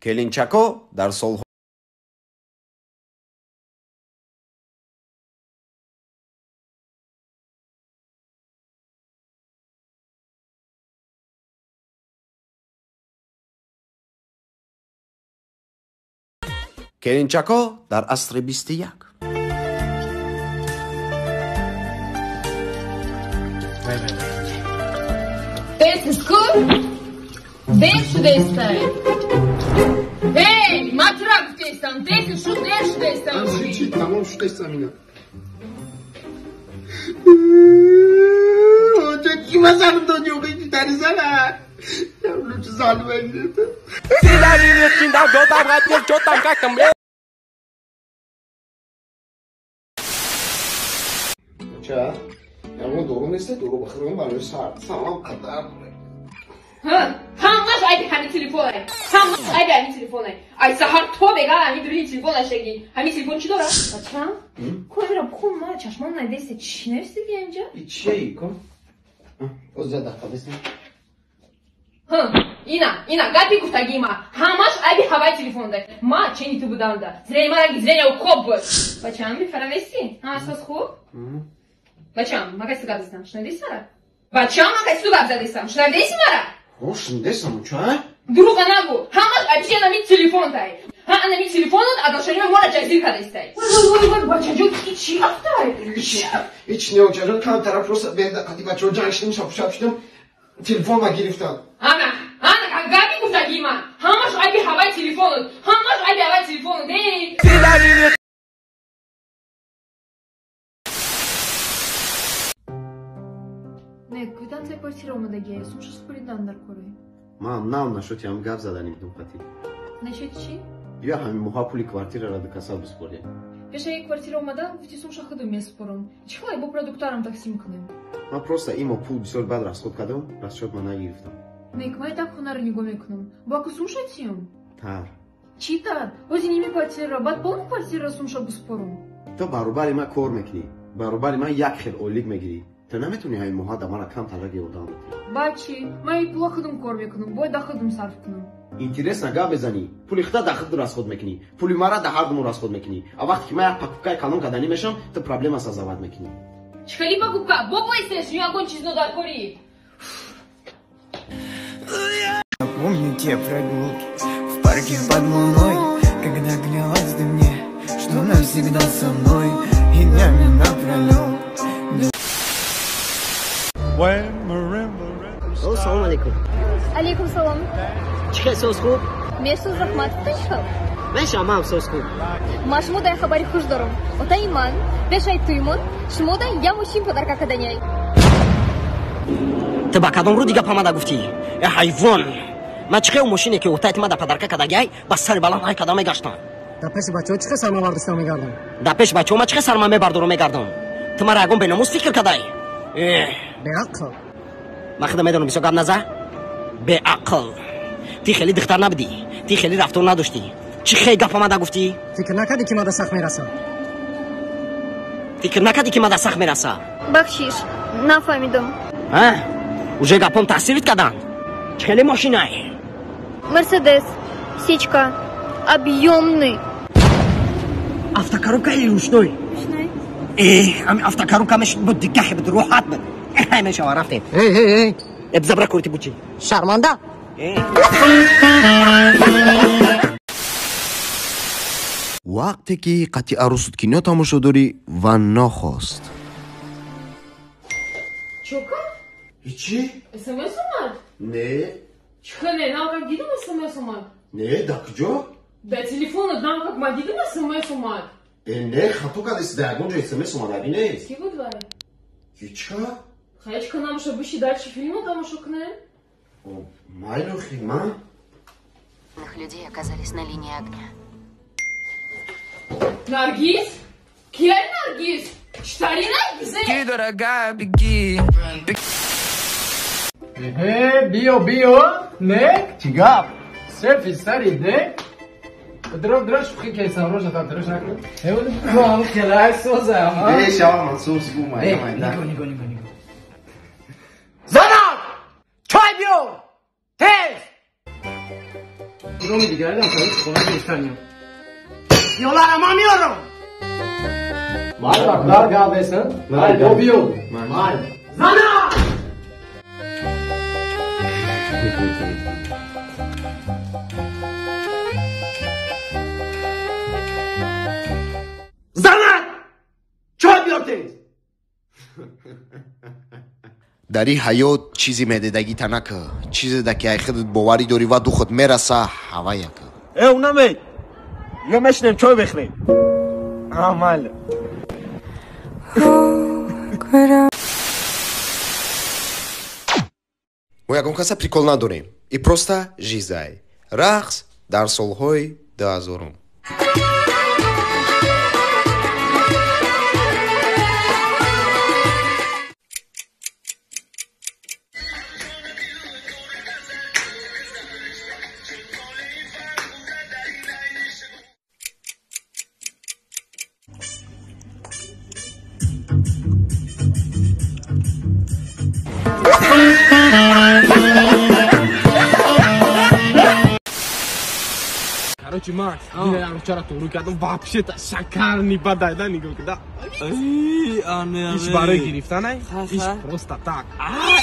Келинчако дар солҳо келинчако дар асри 21. Дер шудестай. Эй, матра гуфтестам, дер шуд, дер шудестам. Чӣ, тамом шудестам ина. Оҷа ки масалан донё қичи тари сала. Лучше залва гирифта. Ча? Ягон дору нест, дору бихӯрам барои сар. Салом қадар. Ҳамаш айби ҳамин телефоне. Ҳамаш айби ҳамин телефоне. Ай саҳар то бега ҳамин дуруни телефон ашаги. Ҳамин телефон чӣ дорад? Бачам, ку амира бухун ма чашмон надесте. Чӣ нависиди инҷа? Чӣ ку? Оз я дақиқа бисин. Ина, ина, гапи гуфтагии ма. Ҳамаш айби ҳаваи телефонда. Ма чени ту будамда. Зрени ма раги зрения укоб буд. Бачам, бифарамеси? Ҳама соз хуб? Бачам, ма каси гап задам. Шунависи мара? Бачам, ма каси ту гап задесам. Шунависи мара? Шундесам, ча? Дурӯға нагӯ. Ҳамаш айби анами телефонтай. Ҳа анами телефонот отношениҳои моро ҷазир кардестай. Вой, вой, вой, бачаҷон, ки чӣ афтай? Ҳеч не, очаҷон, камтара просто беҳда қади бачаҳо ҷанг шудем, шапшап шудем, телефон ма гирифтам. Ана, ана, гапи гуфтагии ман. Ҳамаш айби ҳаваи телефонот. Ҳамаш айби ҳаваи телефонот. Эй! Не, квитанция квартира омадагия, сумша супоридан дар корӣ. Ман нав нашоти ҳам гап заданим дум қати. Насчёти чӣ? Бия ҳамин моҳа пули квартираро ду каса биспорем. Пешаи квартира омада, гуфти сумша худум месупорам. Чӣ хелай бо продуктарам тақсим кунем? Ман просто имо пул бисёр бад расход кардам, расчёт ма нагирифтам. Нек, ман так хонаро нигоҳ мекунам. Бо аку сумша тиём? Тар. Чӣ тар? Ози ними квартираро, баъд полни квартираро сумша биспорам. Ту баробари ман кор мекунӣ. Баробари ман як хел ойлик мегирӣ. Ту наметавонӣ ҳамин моҳа да мара камтарак ёрдам бидиҳӣ. Баъд чӣ? Ман и пула худум кор мекунам, бояд да худум сарф кунам. Интересно гап мезанӣ. Пули худа да худ расход мекунӣ, пули мара да ҳардумон расход мекунӣ. А вақте ки ман як покупкаи калон карданӣ мешавам, ту проблема создавать мекунӣ. Чӣ хели покупка? Бо PlayStation ягон чиз нодаркорӣ. Помню те прогулки в парке под луной, когда клялась ты мне, что навсегда со мной и днями напролет. Салом алейкум. Алейкум салом. Чӣ хел, соз хуб? Месоз, раҳмат. Ту чӣ хел? Мешавам, ман соз хуб. Ма шумо дай хабари хуш дорам. Отаи ман пешаи туймон шумо дай я мошин подарка каданяй. Ту ба кадом рӯ дига памада гуфтӣ? Э ҳайвон! Ман чӣ хел мошине ки отаи ту мада подарка кадагай, ба сари баланд ай када мегаштам. Дар пеши бачаҳо чӣ хел сарма бардошта мегардам? Дар пеши бачаҳо ман чӣ хел сарма мебардору мегардам? Ту мара ягон беномус фикр кадай? Беақл. Ман худам медонам, бисёр гап наза. Беақл. Ти хеле духтар набудӣ, ти хеле рафтор надоштӣ. Чӣ хел гап омада гуфтӣ? Фикр накардӣ ки мада сахт мерасам? Фикр накардӣ ки мада сахт мераса? Бахшиш, нафаҳмидам. А? Уже гапом таъсирит карданд. Чӣ хеле мошинай? Мерседес, сечка, объемный. Автокоробка или ручной? Ручной. Ами автокоробка мешуд буд, дигахе буд, роҳат буд. Мешава, рафтем. Эй, эй, эй. Э, биза бира корити бучи. Шарманда. Вақте ки қатъи арӯсут кино тамошо дорӣ ва нохост. Чока? Ҳичи? СМС омад? Не. Чӣ хел не? Нав как дидам СМС омад. Не, дар куҷо? Дар телефонат нав как ма дидам СМС омад. Э, не, хато кардеси, дар ягон ҷо СМС омадагӣ нест. Ки буд вай? Ҳичка? Хаечка намоша биши дальше филмро тамошо кунем? Майлу хима. Людей оказались на линии огня. Наргиз? Кияй Наргиз? Читари Наргиз? Беги, дорогая, беги. Эхе, биё, биё, не? Чӣ гап? Селфи сари, не? Дров, дров, шӯхӣ кесам, рожа та дрож накун. Эвол, хелай созам, а? Бешава, ман соз гу, майда, майда. Нигоҳ, нигоҳ, нигоҳ, нигоҳ. Занак! Чой биёр! Тез! ҷоми дигаре дам калид хона гирифтанем. Ёлара ман меорам. Май бародар гап нест, май бо биё. Май. Зана! Занат! Чой биёр тез! Дар ин ҳаёт чизе медедагита накӣ, чизе да ки ай худат боварӣ дорӣ ва ду худ мераса, ҳава якӣ. Э, унаме! Ё мешинем чой бихӯрем. А, майли. Мо ягон каса прикол надорем. И просто жизай. Рақс дар солҳои 2000. Короче, Макс, я вчера туру кардам, вообще-то шакарный бадай, да, нигоҳ кида. Иш барои гирифтан, иш просто так.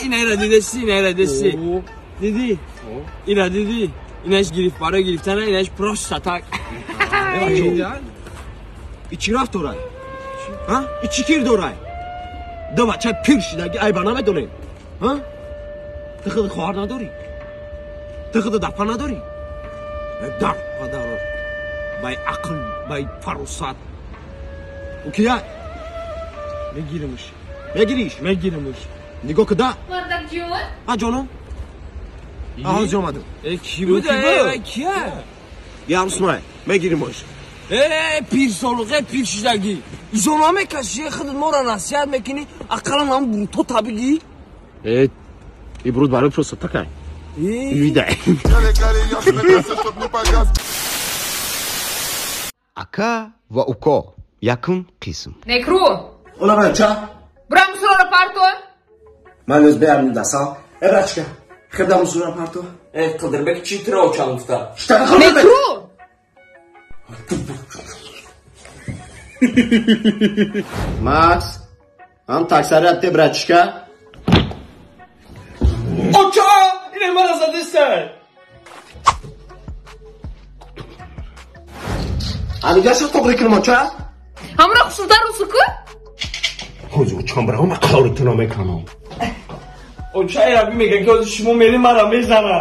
Инайра дидеси, инайра дидеси. Диди? Ина диди? Инаш гирифт барои гирифтан, инаш просто так. И чӣ рафт дорай? Ҳа? И чӣ кир дорай? Ду бача пир шидаги айба намедонем. Ҳа? Ту худ хоҳар надорӣ? Ту худ дафа надорӣ? Дар падар бай ақл, бай фаросат. У кия? Мегиримш. Мегириш? Мегиримш. Нигоҳ куда? Мардак ҷон? А ҷоном? А ҳозир омадам. Э, ки буда? Э, кия? Ярусмай, мегиримш. Э, пирсолуқе, пиршидагӣ. Изо намекашӣ, худат моро насиҳат мекунӣ, ақаллан ҳам бруто табигӣ. Э, и брут барои просто такай. Видай. Ака ва уко. Якум қисм. Некру! Ола бача. Бура мусура парто. Ман өз беарм дасал. Э бачка, хебда мусура парто. Э, Қидирбек чӣ тира оча гуфта? Некру! Макс, ҳам таксарият те братишка. Оча! Ине мара задистай. Алигаша тоғри кунам оча? Ҳамра хушрӯтар русу ку? Ҳозир очам бирам, ман қавритона мекунам. Оча ира мега ки ҳозир шумо мери мара мезана.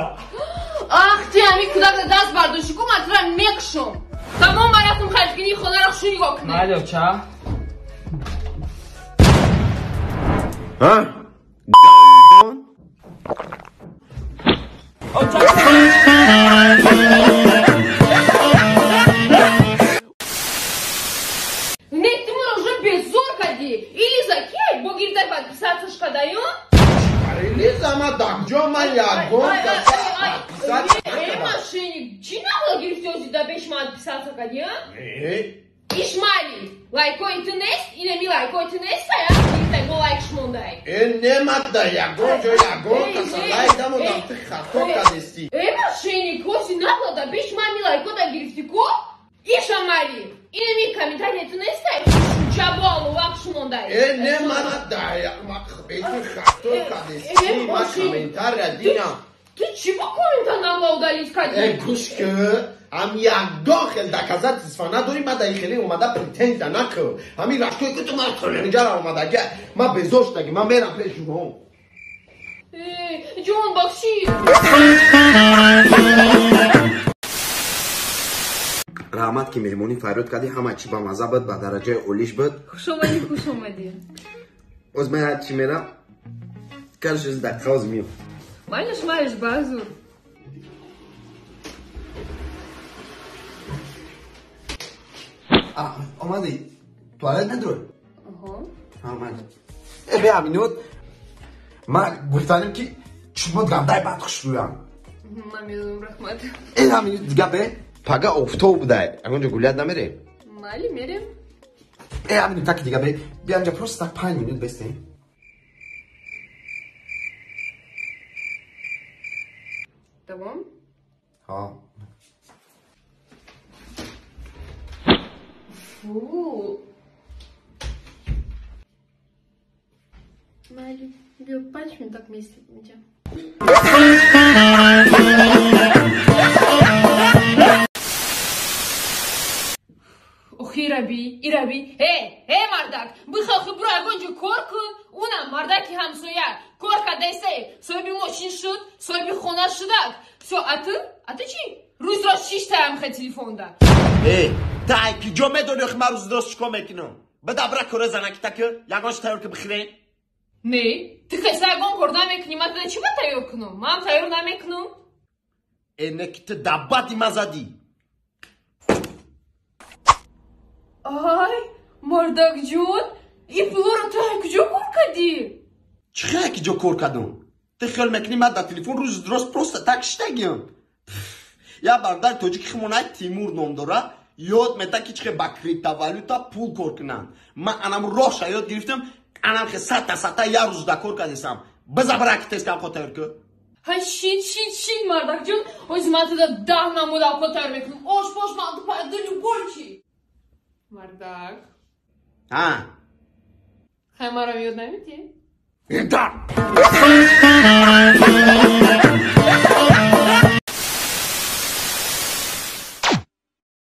Ах ти ҳами кӯдакро даст бардошти ку, ман тура мекушам. Тамом, ман рафтам харидкунии хонаро хушу нигоҳ кунем. Майли оча. Ҳа? Оча. Не, ты муро уже безор кади. Илиза, кей, бо гирифтай подписаться шкадаю? Лиза, ма дакҷо ма ягон каса подписаться. Э, мошенник, чӣ нахла гирифти ози да беш ма подписаться кади, а? Э? Ишмали, лайкои ту нест, инами лайкои ту нест, а? Гирифтай бо лайкш мондай. Э, нема да ягон ҷо ягон каса лайк дамодам, ту хато кадести. Э, мошенник, ози нахла да беш ма ми лайко да гирифти ку? Ишамали, инами комментария ту нестай, чабо аловакш мондай. Э, нема да ту хато кадести, ма комментария динам. Ту чӣ бо коммента нахла удалить кади? Э, гӯш ки, ҳам ягон хел доказательства надорӣ, ма дар хеле омада претензия накӯ. Ҳамин рашкое ки ту ман инҷара омадаги, ман безор шудаги, ман мерам пеши шумо. Э, ҷон, бахшид. Раҳмат ки меҳмонӣ фарёд кардӣ, ҳама чӣ ба мазза буд, ба дараҷаи олиш буд. Хуш омадӣ, хуш омадӣ. Оз ман ҳарчи мерам, короче, дақиқа оз миём. Малиш, малиш, базур. Омадӣ? Туалет надорӣ? Аҳо. Омадӣ. Э, бе ҳаминот, ман гуфтанем ки чумот гандай бад хушрӯям. Ман медонам, раҳмат. Э, ҳаминот дига бе, пага офтоб будай. Ягон ҷо гулят намерем? Майли, мерем. Э, ҳамин таки дига бе, бия инҷа просто так 5 минут бестем. Тамом? Ҳа. Фу. Майли, биё 5 минут так вместе инҷа. Охи, ираби, ираби, э, э, мардак, бихохи, буро ягон ҷо кор кун. Унам мардаки ҳамсоя кор кардаасе, соҳиби мошин шуд, соҳиби хона шудак. Всё, а ту, а ту чӣ? Рӯзро шиштаям хе телефонда. Э, тай ки ҷо медони, охи ман рӯзи рост чикор мекунам? Бада бра кора занакита ки ягонш тайёр ки бихӯрем. Не, ту хеса ягон кор намекунӣ, ман туда чӣ ба тайёр кунам? Ман тайёр намекунам. Э, не ки ту даббати ма задӣ. Ай, мардакҷон, ин пулоро ту ай куҷо кор кардӣ? Чӣ хел ки ҷо кор кардам? Ту хиёл мекунӣ ман дар телефон рӯзи рост просто так шиштагиам? Я бародари тоҷики химонай Тимур ном дора, ёд мета ки чӣ хел ба криптовалюта пул кор кунанд. Ман анам роҳша ёд гирифтам, анам хе садта садта як рӯз да кор кардесам. Биза бира ки тест авқот тайёр ку. Ҳай, шин, шин, шин, мардакҷон, ҳози ман туда 10 намуд авқот тайёр мекунам. Ош, пош, манту, пайду, любой чӣ. Мардак. А. Хай, маро ёд намедиҳӣ? Да.